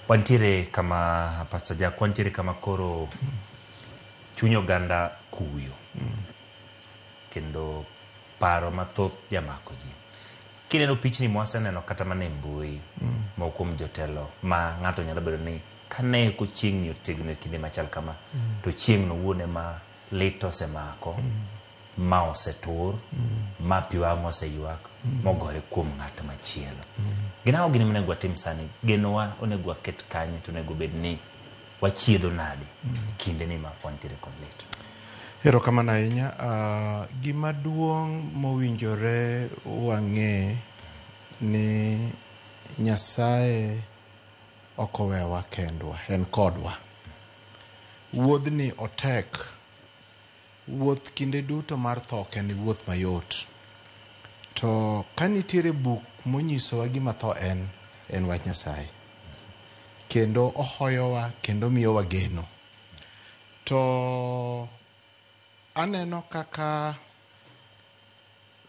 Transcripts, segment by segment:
Wantiere kama, Pastor Jack, wantiere kama koro chuny oganda kuyo kendo paro mathoth jamako ji. Kineno pichni mwaseneno kata mana e mbui moko kuom jotelo ma ng'ato nyalo bedo ni kane ko chieng'ni otegno e kinde machal kama, to chieng'no wuon ema lit osemako ma osetur ma pi wang' oseywak mogore kuom ng'at machielo. Gin ang'o gini monego watim sani? Genowa onego waket kanye to onego bed ni wachiedho nade e kinde ni ma wantiere kod lit? Erokamano ahinya. Gima duong' mowinjore wang'e ni Nyasaye ok owewa kendwa, en kodwa. Wuodhni otek. Wuoth kinde duto mar tho ok en wuoth mayot. To ka nitiere buk monyisowa gima tho en, en wach Nyasaye. Kendo ohoyowa kendo miyowa geno. To aneno kaka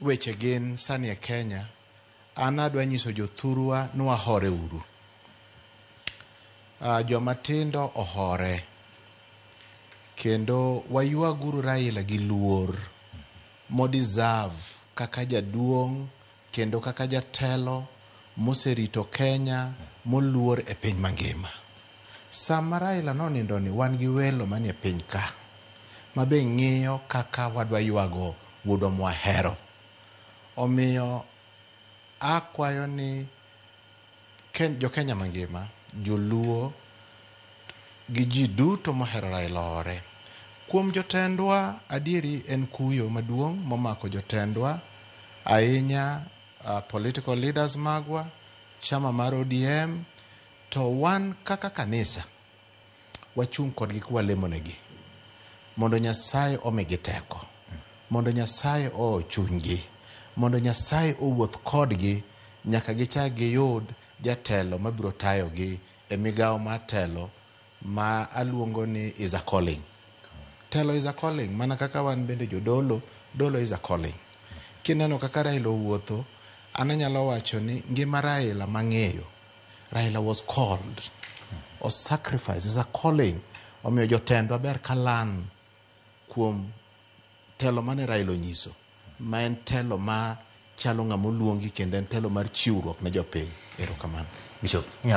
weche gin sani e Kenya, an adwa nyiso jothurwa ni wahore uru. Joma tindo ohore. Kendo waywaguru Raila gi luor mo deserve kaka jaduong' kendo kaka jatelo moserito Kenya moluor e piny mangima. Sama Raila nonindo ni wan gi welo manie piny ka ma be ng'iyo kaka wadwa ywago wuodwa mwahero. Omiyo akwayo ni jo Kenya mangima, joluo gi ji duto mohero Raila ohore. Kuom jotendwa, adieri en kuyo maduong' momako jotendwa ahinya, political leaders magwa, chama mar ODM, to wan kaka kanisa wachung' kodgi kwalemonegi mondo Nyasaye omigi teko, mondo Nyasaye oo chunygi, mondo Nyasaye owuoth kodgi nyaka gichak giyud jatelo mabiro tayogi e migawo mar telo ma aluongo ni is a calling. Telo is a calling, mana kaka wan bende jodolo, dolo is a calling. Kineno kaka Raila owuotho, an anyalo wacho ni ngima Raila mang'eyo, Raila was called or sacrifice is a calling. Omiyo jotendwa ber ka learn kuom telo mane Raila onyiso, ma en telo ma chalo ng'ama oluongi kendo en telo mar chiwruok ne jopiny. Erokamano. Bishop, inyalo